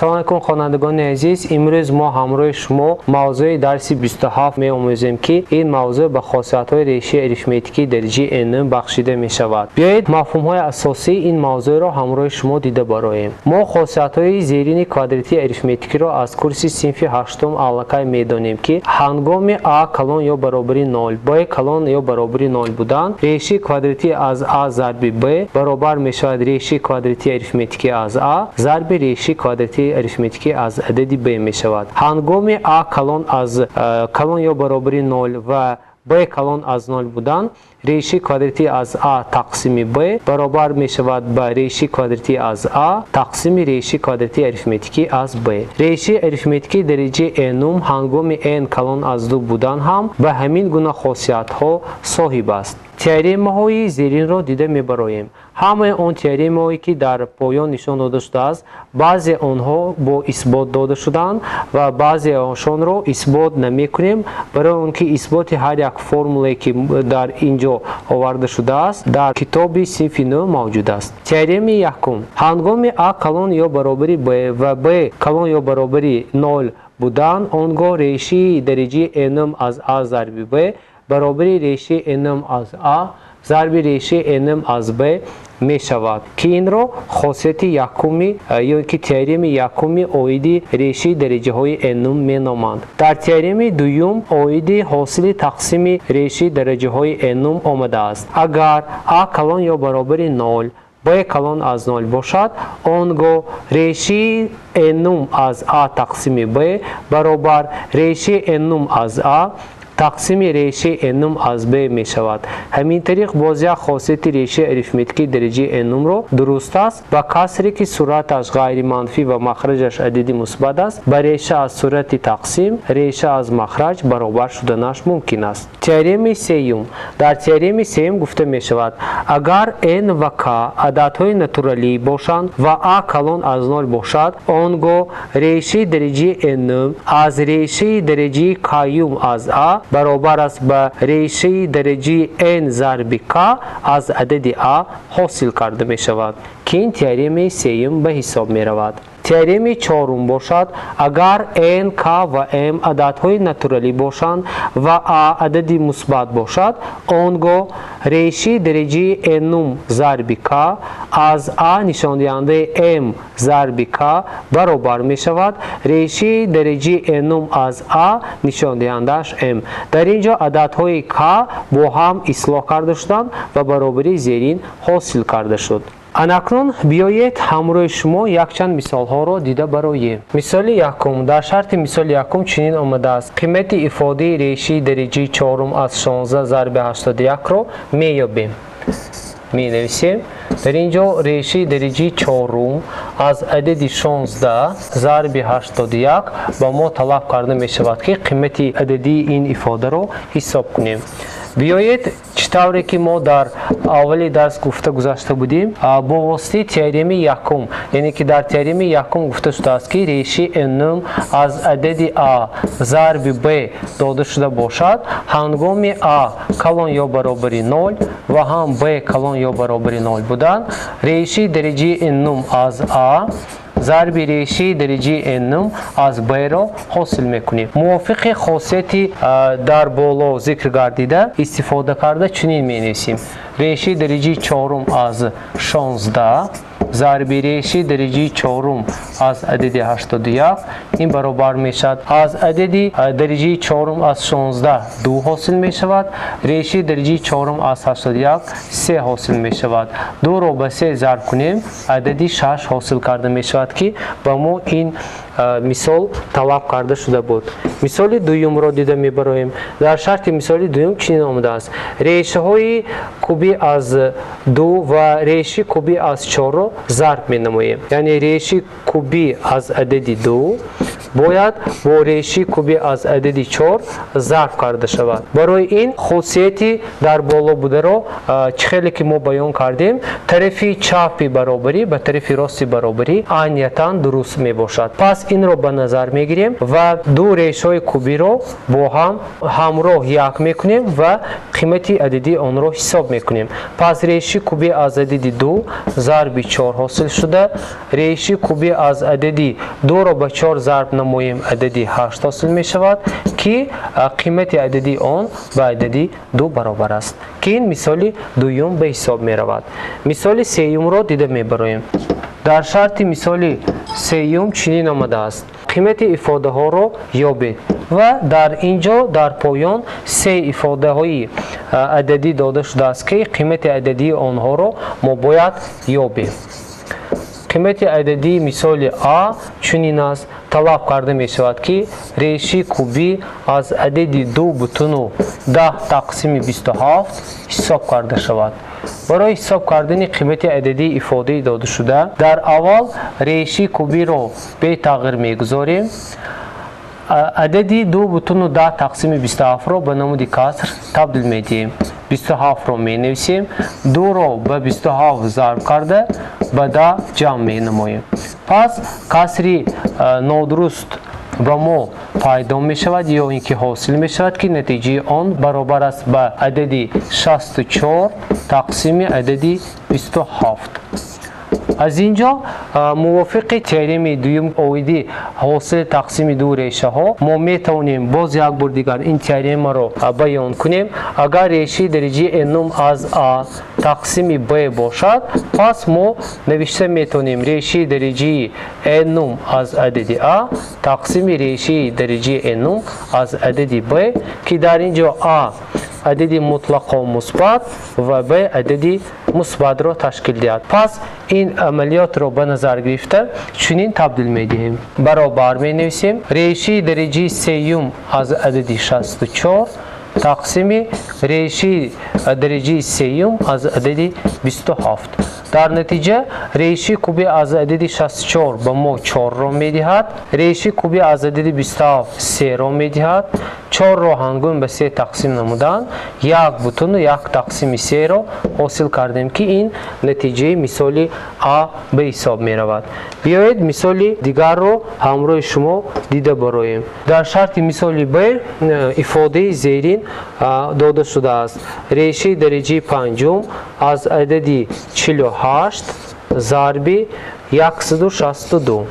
Ассалому алайкум, хонандагони азиз. Имрӯз мо ҳамроҳи шумо мавзӯи дарси 27 меомӯзем, ки ин мавзӯъ ба хосиятҳои решаи арифметикии дараҷаи n бахшида мешавад. Биёед, мафҳумҳои асосии ин мавзӯъро ҳамроҳи шумо дида бароем. Мо хосиятҳои зерини квадратии арифметикиро аз курси синфи ҳаштум аллакай медонем, ки ҳангоми а калон ё баробари 0, б калон ё баробари 0 будан, решаи квадратӣ аз а зарби б баробар мешавад решаи квадратии арифметикӣ аз а зарби решаи квадратии арифметикӣ аз адади б мешавад. Ҳангоми а калон аз калон ё баробари 0 ва б калон аз 0 будан, решаи квадратӣ аз а тақсими б баробар мешавад ба решаи квадратӣ аз а тақсими решаи квадратии арифметикӣ аз б. Решаи арифметикии дараҷаи n ҳангоми n калон аз 2 будан ҳам ба ҳамин гуна хосиятҳо соҳиб аст. Теоремаҳои зеринро дида мебароем. Ҳамаи он теоремаҳое, ки дар поён нишон дода шудааст, баъзе онҳо бо исбот дода шудаанд ва баъзе оншонро исбот намекунем, барои он ки исботи ҳар як формулае, ки дар ин ҷо оварда шудааст, дар китоби синфи нӯ мавҷуд аст. Теоремаи якум: ҳангоми а калон ё баробари б ва б калон ё баробари 0 будан, он гоҳ решаи дараҷаи n аз а зарби б баробари решаи n аз а зарби решаи n аз б мешавад, ки инро хосияти якуми ё ки теоремаи якуми оиди решаи дараҷаҳои n меноманд. Дар теоремаи дуюм оиди ҳосили тақсими решаи дараҷаҳои n омадааст. Агар а калон ё баробари 0, б калон аз 0 бошад, он гоҳ решаи n аз а тақсими б баробар решаи n аз а тақсими решаи n аз б мешавад. Ҳамин тариқ, боз як хосияти решаи арифметикии дараҷаи n-ро дуруст аст: ба касре, ки суръаташ ғайриманфӣ ва махраҷаш адади мусбат аст, ба реша аз суръати тақсим реша аз махраҷ баробар шуданаш мумкин аст. Теоремаи сеюм. Дар теоремаи сеюм гуфта мешавад: агар n ва к ададҳои натуралӣ бошанд ва а калон аз 0 бошад, он гоҳ решаи дараҷаи n аз решаи дараҷаи каюм аз а баробар аст ба решаи дараҷаи n зарби к аз адади а ҳосил карда мешавад, ки ин теоремаи сеюм ба ҳисоб меравад. Теоремаи чорум бошад, агар n, к ва m ададҳои натуралӣ бошанд ва а адади мусбат бошад, он гоҳ решаи дараҷаи n зарби к аз а нишондиҳандаи m зарби к баробар мешавад решаи дараҷаи n аз а нишондиҳандааш m. Дар ин ҷо ададҳои к бо ҳам ислоҳ карда шуданд ва баробарии зерин ҳосил карда шуд. Анакнун биёед, ҳамроҳи шумо якчанд мисолҳоро дида бароем. Мисоли якум. Дар шарти мисоли якум чунин омадааст: қимати ифодаи решаи дараҷаи чорум аз 16 зарби 81-ро меёбем. Менависем дар ин ҷо: решаи дараҷаи чорум аз адади 16 зарби 81. Ба мо талаб карда мешавад, ки қимати ададии ин ифодаро ҳисоб кунем. Биёед, чӣ тавре ки мо дар аввали дарс гуфта гузашта будем, бо воситаи теоремаи якум, яъне ки дар теоремаи якум гуфта шудааст, ки решаи n аз адади а зарби б дода шуда бошад, ҳангоми а калон ё баробари 0 ва ҳам б калон ё баробари 0 будан, решаи дараҷаи n аз а зарби решаи дараҷаи n аз б-ро ҳосил мекунем. Мувофиқи хосияти дар боло зикр гардида истифода карда, чунин менависем: решаи дараҷаи чорум аз 16 зарби решаи дараҷаи чорум аз адади 81, ин баробар мешавад: аз адади дараҷаи чорум аз 16 ду ҳосил мешавад, решаи дараҷаи чорум аз 81 се ҳосил мешавад. Дуро ба се зарб кунем, адади шаш ҳосил карда мешавад, ки ба мо ин мисол талаб карда шуда буд. Мисоли дуюмро дида мебароем. Дар шарти мисоли дуюм чунин омадааст: решаҳои кубӣ аз ду ва решаи кубӣ аз чорро зарб менамоем, яъне решаи кубӣ аз адади ду Бояд бо реши куби аз адади 4 зарб карда шавад. Барои ин хусусияти дар боло бударо, чӣ хеле ки мо баён кардем, тарафи чапи баробарӣ ба тарафи рости баробарӣ айниятан дуруст мебошад. Пас инро ба назар мегирем ва ду решҳои кубиро бо ҳам ҳамроҳ як мекунем ва қимати ададии онро ҳисоб мекунем. Пас реши куби аз адади 2 зарби 4 ҳосил шуда, реши куби аз адади 2-ро ба 4 зарб намоем, адади 8 ҳосил мешавад, ки қимати ададии он ба адади 2 баробар аст, ки ин мисоли дуюм ба ҳисоб меравад. Мисоли сеюмро дида мебароем. Дар шарти мисоли сеюм чунин омадааст: қимати ифодаҳоро ёбед ва дар ин ҷо дар поён се ифодаҳои ададӣ дода шудааст, ки қимати ададии онҳоро мо бояд ёбем. Қимати ададии мисоли А чунин аст: талаб карда мешавад, ки реши кубӣ аз адади 2,10 тақсими 27 ҳисоб карда шавад. Барои ҳисоб кардани қимати ададии ифодаи додашуда дар аввал реши кубиро бетағйир мегузорем. Адади 2,10 тақсими 27-ро ба намуди каср табдил медиҳем. 27-ро менависем, 2-ро ба 27 зарб карда ба 10 ҷамъ менамоем. Пас касри нодуруст ба мо пайдо мешавад ё ин ки ҳосил мешавад, ки натиҷаи он баробар аст ба адади 64 тақсими адади 27. Аз ин ҷо мувофиқи теоремаи дуюм оиди ҳосили тақсими ду решаҳо мо метавонем боз як бор дигар ин теоремаро баён кунем. Агар решаи дараҷаи n аз а тақсими б бошад, пас мо навишта метавонем решаи дараҷаи n аз адади а тақсими решаи дараҷаи n аз адади б, ки дар ин ҷо а адади мутлақо мусбат ва б адади мусбатро ташкил диҳад. Пас ин амалиётро ба назар гирифта чунин табдил медиҳем: баробар менависем решаи дараҷаи сеюм аз адади 64 тақсими решаи дараҷаи сеюм аз адади 27. Дар натиҷа реши куби аз адади 64 ба мо 4-ро медиҳад, реши куби аз адади 27 3-ро медиҳад. 4-ро ҳангоми ба 3 тақсим намудан 1,1 тақсими 3-ро ҳосил кардем, ки ин натиҷаи мисоли А ба ҳисоб меравад. Биёед, мисоли дигарро ҳамроҳи шумо дида бароем. Дар шарти мисоли Б ифодаи зерин дода шудааст: решаи дараҷаи панҷум аз адади 48 зарби 162.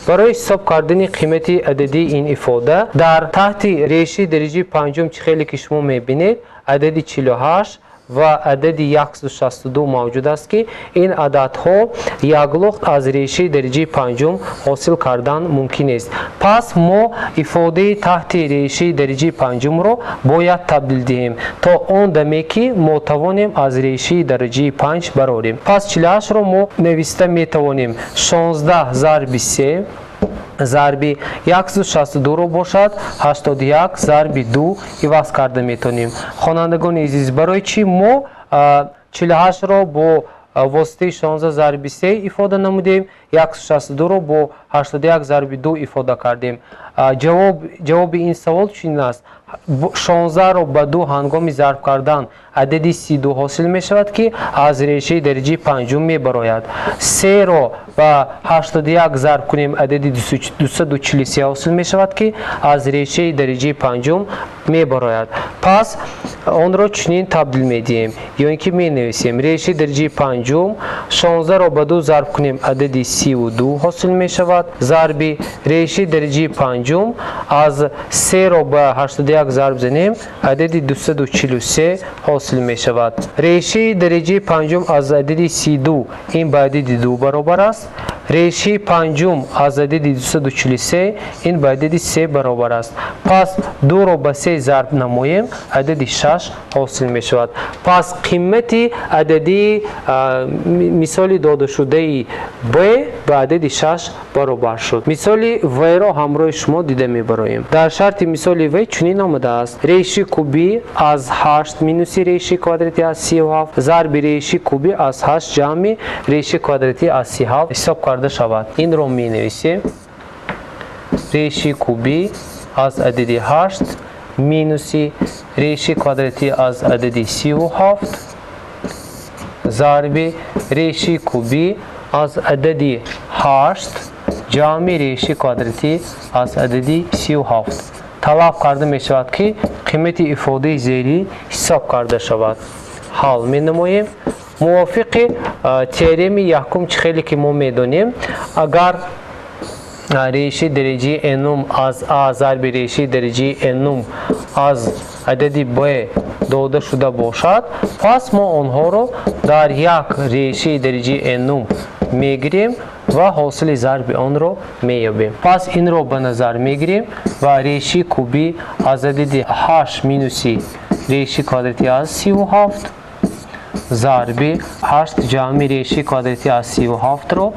Барои ҳисоб кардани қимати ададии ин ифода дар таҳти решаи дараҷаи панҷум, чӣ хеле ки шумо мебинед, адади 48 ва адади 162 мавҷуд аст, ки ин ададҳо яклухт аз решаи дараҷаи панҷум ҳосил кардан мумкин нест. Пас мо ифодаи таҳти решаи дараҷаи панҷумро бояд табдил диҳем то он даме, ки мо тавонем аз решаи дараҷаи панҷ барорем. Пас 48-ро мо нависта метавонем 16 зарби 3 зарби 162-ро бошад 81 зарби 2 иваз карда метавонем. Хонандагони азиз, барои чӣ мо 48-ро бо воситаи 16 зарби 3 ифода намудем, 162-ро бо 81 зарби 2 ифода кардем? Ҷавоби ин савол чунин аст: 16-ро ба 2 ҳангоми зарб кардан адади 32 ҳосил мешавад, ки аз решаи дараҷаи панҷум мебарояд. 3-ро ба 81 зарб кунем, адади 243 ҳосил мешавад, ки аз решаи дараҷаи панҷум мебарояд. Пас онро чунин табдил медиҳем ё ин ки менависем: решаи дараҷаи панҷум, 16-ро ба 2 зарб кунем, адади 32 ҳосил мешавад, зарби решаи дараҷаи панҷум аз 3-ро ба 81 зарб занем, адади 243 ҳосил мешавад. Решаи дараҷаи панҷум аз адади 32 ин ба адади 2 баробар аст. Решаи панҷум аз адади 243 ин ба адади 3 баробар аст. Пас 2-ро ба 3 зарб намоем, адади 6 ҳосил мешавад. Пас қимати ададии мисоли додашудаи Б ба адади 6 баробар шуд. Мисоли В-ро ҳамроҳи шумо дида мебароем. Дар шарти мисоли В чунин омадааст: реши кубӣ аз 8 минуси реши квадратӣ аз 37 зарби реши кубӣ аз 8 ҷамъи реши квадратӣ аз 37 ҳисоб карда шавад. Инро менависем: Реши кубӣ аз адади 8 минуси реши квадратӣ аз адади 37 зарби реши кубӣ аз адади 8 ҷамъи реши квадратӣ аз адади 37. Талаб карда мешавад, ки қимати ифодаи зерӣ ҳисоб карда шавад. Ҳал менамоем. Мувофиқи теореми якум, чӣ хеле ки мо медонем, агар реши дараҷаи n аз а зарби реши дараҷаи n аз адади б дода шуда бошад, пас мо онҳоро дар як реши дараҷаи n мегирем ва ҳосили зарби онро меёбем. Пас инро ба назар мегирем ва реши кубӣ аз адади 8 минуси реши квадратӣ аз 37 зарби 8 ҷамъи реши квадратӣ аз 37-ро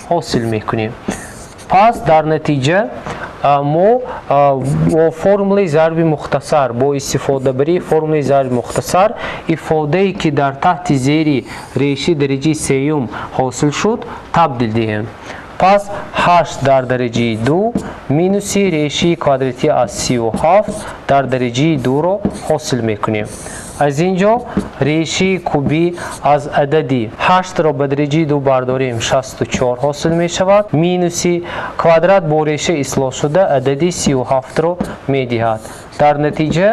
ҳосил мекунем. Пас дар натиҷа мо бо формулаи зарби мухтасар, бо истифодабарии формулаи зарби мухтасар, ифодае ки дар таҳти зери реши дараҷаи сеюм ҳосил шуд, табдил диҳем. Пас 8 дар дараҷаи 2 минуси реши квадратӣ аз 37 дар дараҷаи 2-ро ҳосил мекунем. Аз ин ҷо реши кубӣ аз адади 8-ро ба дараҷаи 2 бардорем, 64 ҳосил мешавад, минуси квадрат бо реша ислоҳ шуда адади 37-ро медиҳад. Дар натиҷа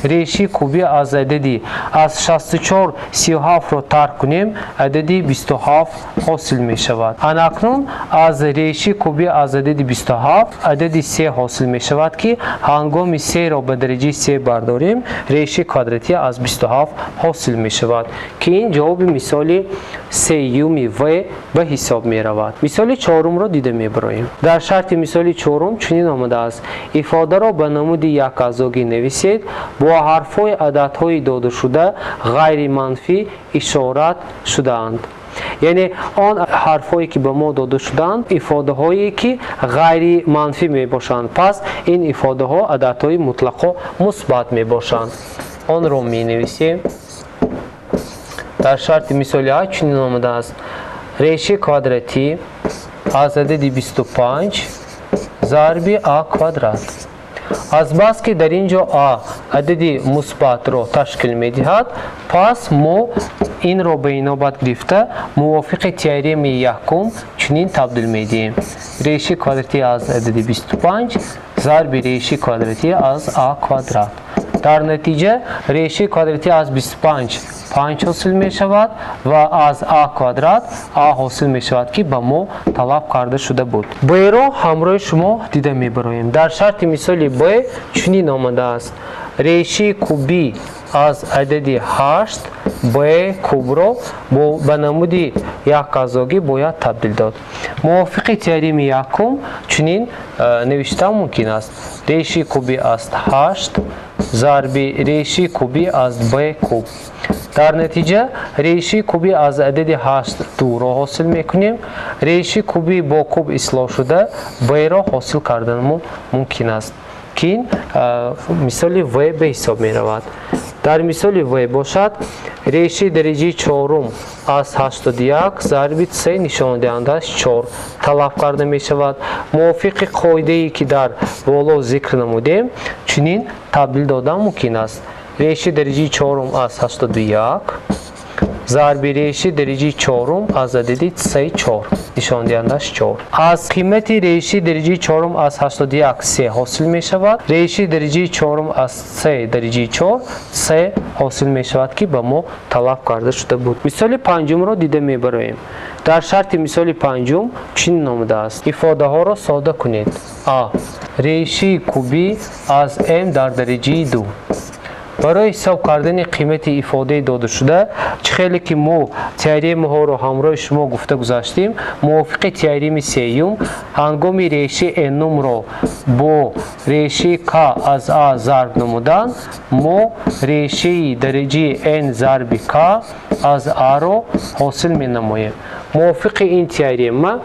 реши кубӣ аз адади аз 64 37-ро тарк кунем, адади 27 ҳосил мешавад. Анакнун аз реши кубӣ аз адади 27 адади 3 ҳосил мешавад, ки ҳангоми 3-ро ба дараҷаи 3 бардорем, реши квадратӣ аз 27 ҳосил мешавад, ки ин ҷавоби мисоли сеюми в ба ҳисоб меравад. Мисоли чорумро дида мебароем. Дар шарти мисоли чорум чунин омадааст: ифодаро ба намуди яказогӣ нависед, бо ҳарфҳои ададҳои додашуда ғайриманфӣ ишорат шудаанд. Яъне он ҳарфҳое ки ба мо дода шудаанд, ифодаҳое ки ғайриманфӣ мебошанд. Пас ин ифодаҳо ададҳои мутлақо мусбат мебошанд. Онро менависем. Дар шарти мисоли А чунин омадааст: реши квадратӣ аз адади 25 зарби а квадрат. Азбаски дар ин ҷо а адади мусбатро ташкил медиҳад, пас мо инро ба инобат гирифта мувофиқи теоремаи якум чунин табдил медиҳем: реши квадратӣ аз адади 25 зарби реши квадратӣ аз а квадрат. Дар натиҷа реши квадратӣ аз 25 5 ҳосил мешавад ва аз а квадрат а ҳосил мешавад, ки ба мо талаб карда шуда буд. Б-ро ҳамроҳи шумо дида мебароем. Дар шарти мисоли б чунин омадааст: реши кубӣ аз адади 8 б кубро ба намуди яказогӣ бояд табдил дод. Мувофиқи теоремаи якум чунин навишта мумкин аст: реши кубӣ аз 8 зарби реши кубӣ аз б куб. Дар натиҷа реши кубӣ аз адади 8 2-ро ҳосил мекунем. Реши кубӣ бо куб ислоҳ шуда б-ро ҳосил карданмо мумкин аст, ки ин мисоли в ба ҳисоб меравад. Дар мисоли в бошад, реши дараҷаи чорум аз 81 зарби с нишондиҳандааш 4 талаб карда мешавад. Мувофиқи қоидае ки дар боло зикр намудем, чунин табдил додан мумкин аст: реши дараҷаи чорум аз 81 зарби реши дараҷаи чорум аз адади с 4 нишондиҳандааш 4. Аз қимати реши дараҷаи чорум аз 81 се ҳосил мешавад. Реши дараҷаи чорум аз с дараҷаи 4 се ҳосил мешавад, ки ба мо талаб карда шуда буд. Мисоли панҷумро дида мебароем. Дар шарти мисоли панҷум чунин омадааст: ифодаҳоро сода кунед. А реши кубӣ аз м дар дараҷаи 2. Барои ҳисоб кардани қимати ифодаи додашуда, чӣ хеле ки мо теоремаҳоро ҳамроҳи шумо гуфта гузаштем, мувофиқи теореми сеюм ҳангоми реши n-ро бо реши к аз а зарб намудан, мо решаи дараҷаи n зарби к аз а-ро ҳосил менамоем. Мувофиқи ин теорема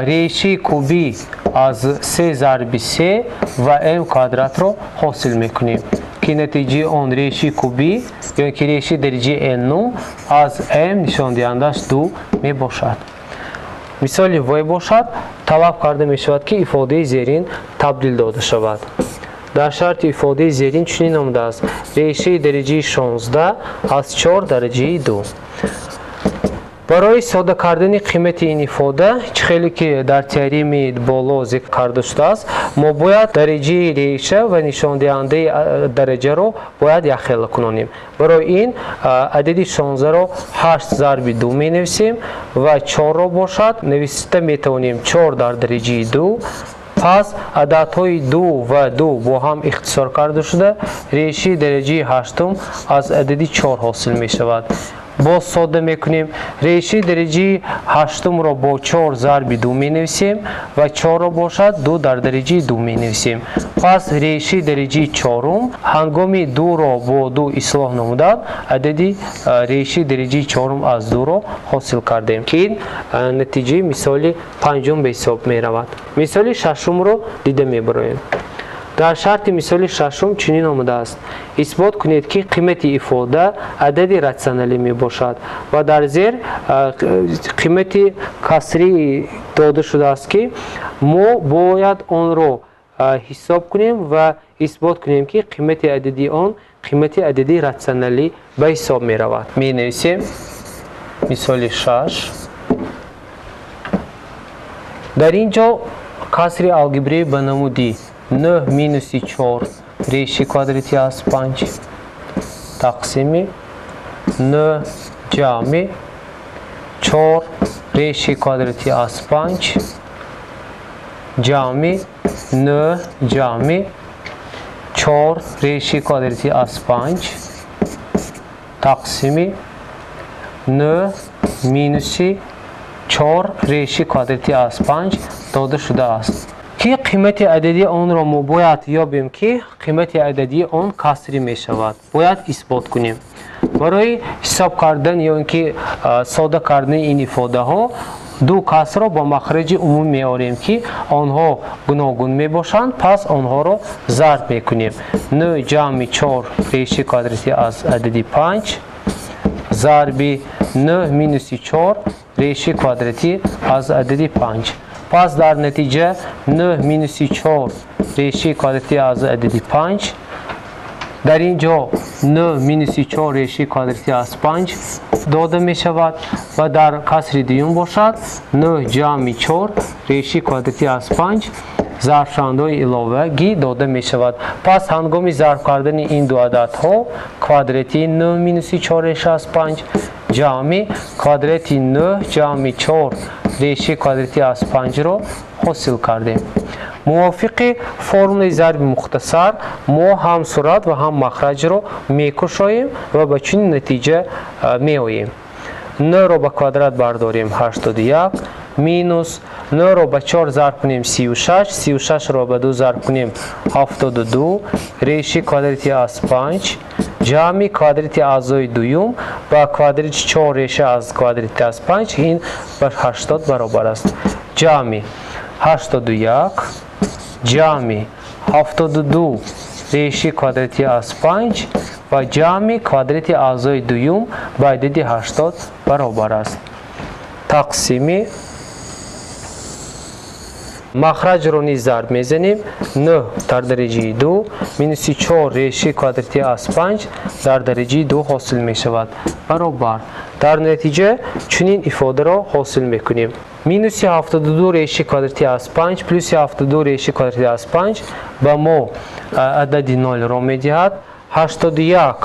реши кубӣ аз се зарби се ва м квадратро ҳосил мекунем, ки натиҷаи он реши кубӣ ё ки реши дараҷаи n аз м нишондиҳандааш 2 мебошад. Мисоли В бошад, талаб карда мешавад, ки ифодаи зерин табдил дода шавад. Дар шарти ифодаи зерин чунин омадааст: решаи дараҷаи 16 аз 4 дараҷаи 2. Барои сода кардани қимати ин ифода, чӣ хеле ки дар теореми боло зикр карда шудааст, мо бояд дараҷаи реша ва нишондиҳандаи дараҷаро бояд якхела кунонем. Барои ин адади 16-ро 8 зарби 2 менависем ва 4-ро бошад нависта метавонем 4 дар дараҷаи 2. Пас ададҳои 2 ва 2 бо ҳам ихтисор карда шуда, решаи дараҷаи ҳаштум аз адади 4 ҳосил мешавад. Боз сода мекунем, решаи дараҷаи ҳаштумро бо 4 зарби 2 менависем ва 4-ро бошад 2 дар дараҷаи 2 менависем. Пас решаи дараҷаи чорум ҳангоми 2-ро бо 2 ислоҳ намудан, адади решаи дараҷаи чорум аз 2-ро ҳосил кардем, ки ин натиҷаи мисоли панҷум ба ҳисоб меравад. Мисоли шашумро дида мебароем. Дар шарти мисоли шашум чунин омадааст: исбот кунед, ки қимати ифода адади ратсионалӣ мебошад ва дар зер қимати касрӣ дода шудааст, ки мо бояд онро ҳисоб кунем ва исбот кунем, ки қимати адади он қимати адади ратсионалӣ ба ҳисоб меравад. Менависем мисоли шаш. Дар ин ҷо касри алгебраи ба намуди 9 минуси 4 реши квадрати аз 5 тақсими 9 ҷамъи 4 реши квадрати аз 5 ҷамъи 9 ҷамъи 4 реши квадрати аз 5 тақсими 9 минуси 4 реши квадрати аз 5 дода шудааст, ки қимати ададии онро мо бояд ёбем, ки қимати ададии он касрӣ мешавад, бояд исбот кунем. Барои ҳисоб кардан ё ин ки сода кардани ин ифодаҳо, ду касрро ба махраҷи умумӣ меорем, ки онҳо гуногун мебошанд. Пас онҳоро зарб мекунем: 9 ҷамъи 4 реши квадрати аз адади 5 зарби 9 минуси 4 реши квадратӣ аз адади 5. Пас дар натиҷа 9 минуси 4 реши квадрати аз адади 5, дар ин ҷо 9 минуси 4 реши квадрати аз 5 дода мешавад ва дар касри дуюм бошад 9 ҷамъи 4 реши квадрати аз 5 зарбшавандаҳои иловагӣ дода мешавад. Пас ҳангоми зарб кардани ин ду ададҳо, квадрати 9 минуси 4 реша аз 5 ҷамъи квадрати 9 ҷамъи 4 реши квадрати аз 5-ро ҳосил кардем. Мувофиқи формулаи зарби мухтасар мо ҳам сурат ва ҳам махраҷро мекушоем ва ба чунин натиҷа меоем: 9-ро ба квадрат бардорем, 81, минус 9-ро ба 4 зарб кунем, 36, 36-ро ба 2 зарб кунем, 72 реши квадрати аз 5 ҷамъи квадрати аъзои дуюм ба квадрати 4 реша аз квадрати аз 5, ин ба 80 баробар аст. Ҷамъи 81 ҷамъи 72 реши квадрати аз 5 ва ҷамъи квадрати аъзои дуюм ба адади 80 баробар аст. Тақсими, махраҷро низ зарб мезанем: 9 дар дараҷаи 2 минуси 4 реши квадрати аз 5 дар дараҷаи 2 ҳосил мешавад, баробар. Дар натиҷа чунин ифодаро ҳосил мекунем: минуси 72 реши квадрати аз 5 плюси 72 реши квадрати аз 5 ба мо адади 0-ро медиҳад. 81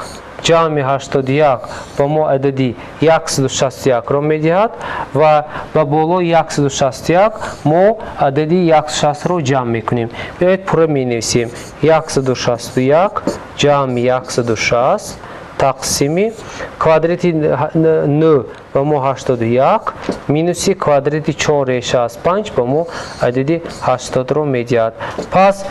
ҷамъи 81 ба мо адади 161-ро медиҳад ва ба болои 161 мо адади 160-ро ҷамъ мекунем. Биёед, пурра менависем: 161 ҷамъи 160 тақсими квадрати 9 ба мо 81 минуси квадрати 4 реша аз 5 ба мо адади 80-ро медиҳад. Пас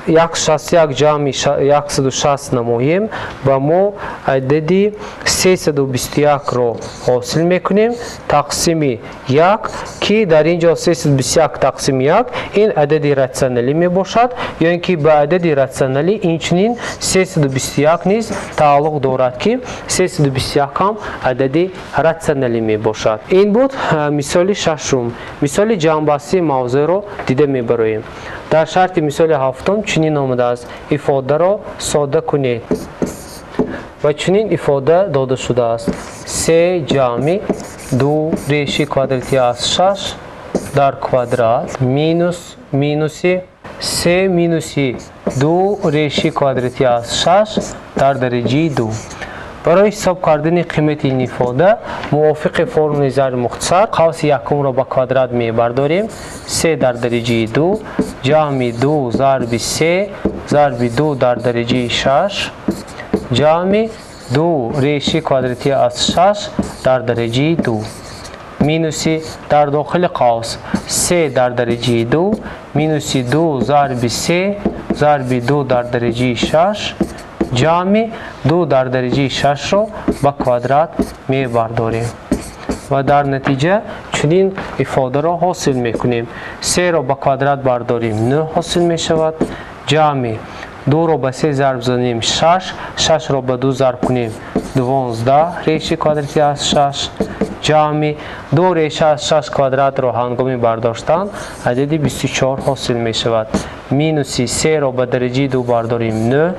161 ҷамъи 160 намоем, ба мо адади 321-ро ҳосил мекунем, тақсими 1, ки дар ин ҷо 321 тақсими 1 ин адади ратсионалӣ мебошад, ё ин ки ба адади ратсионалӣ инчунин 321 низ тааллуқ дорад, ки 321 ҳам адади ратсионалӣ мебошад. Ин буд мисоли шашум. Мисоли ҷамъбастии мавзӯъро дида мебароем. Дар шарти мисоли ҳафтум чунин омадааст: ифодаро сода кунед, ва чунин ифода дода шудааст: се ҷамъи ду реши квадрати аз шаш дар квадрат минус минуси се минуси ду реши квадрати аз шаш дар дараҷаи ду. Барои ҳисоб кардани қимати ин ифода мувофиқи формулаи зарби мухтасар қавси якумро ба квадрат мебардорем: се дар дараҷаи ду ҷамъи ду зарби се зарби ду дар дараҷаи шаш ҷамъи ду реши квадрати аз шаш дар дараҷаи ду минуси дар дохили қавс се дар дараҷаи ду минуси ду зарби се зарби ду дар дараҷаи шаш ҷамъи ду дар дараҷаи шашро ба квадрат мебардорем ва дар натиҷа чунин ифодаро ҳосил мекунем: серо ба квадрат бардорем, нӯҳ ҳосил мешавад, ҷамъи дуро ба се зарб занем, шаш, шашро ба ду зарб кунем, 12 реши квадрати аз шаш ҷамъи ду реша аз шаш квадратро ҳангоми бардоштан адади 24 ҳосил мешавад, минуси серо ба дараҷаи ду бардорем, нӯҳ,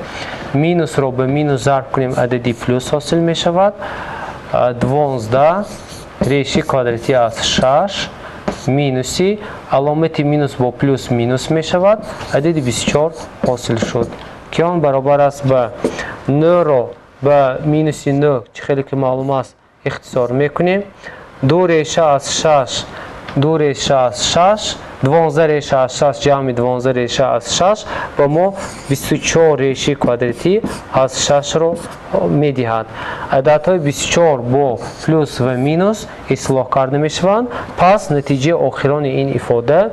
минусро ба минус зарб кунем, адади плюс ҳосил мешавад, 12 реши квадрати аз шаш минуси аломати минус бо плюс минус мешавад, адади 24 ҳосил шуд, ки он баробар аст ба нӯҳро ба минуси нӯҳ, чӣ хеле ки маълум аст, ихтисор мекунем: ду реша аз шаш, ду реша аз шаш, 12 реша аз шаш ҷамъи 12 реша аз шаш ба мо 24 реши квадратӣ аз шашро медиҳад. Ададҳои 24 бо плюс ва минус ислоҳ карда мешаванд. Пас натиҷаи охирони ин ифода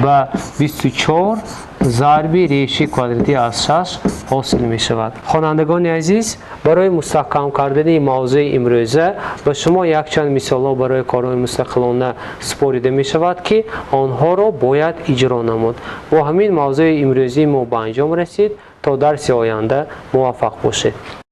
ба 24 зарби реши квадратӣ аз шаш ҳосил мешавад. Хонандагони азиз, барои мустаҳкам кардани мавзӯи имрӯза ба шумо якчанд мисолҳо барои корҳои мустақилона супорида мешавад, ки онҳоро бояд иҷро намуд. Бо ҳамин мавзӯи имрӯзии мо ба анҷом расид. То дарси оянда муваффақ бошед.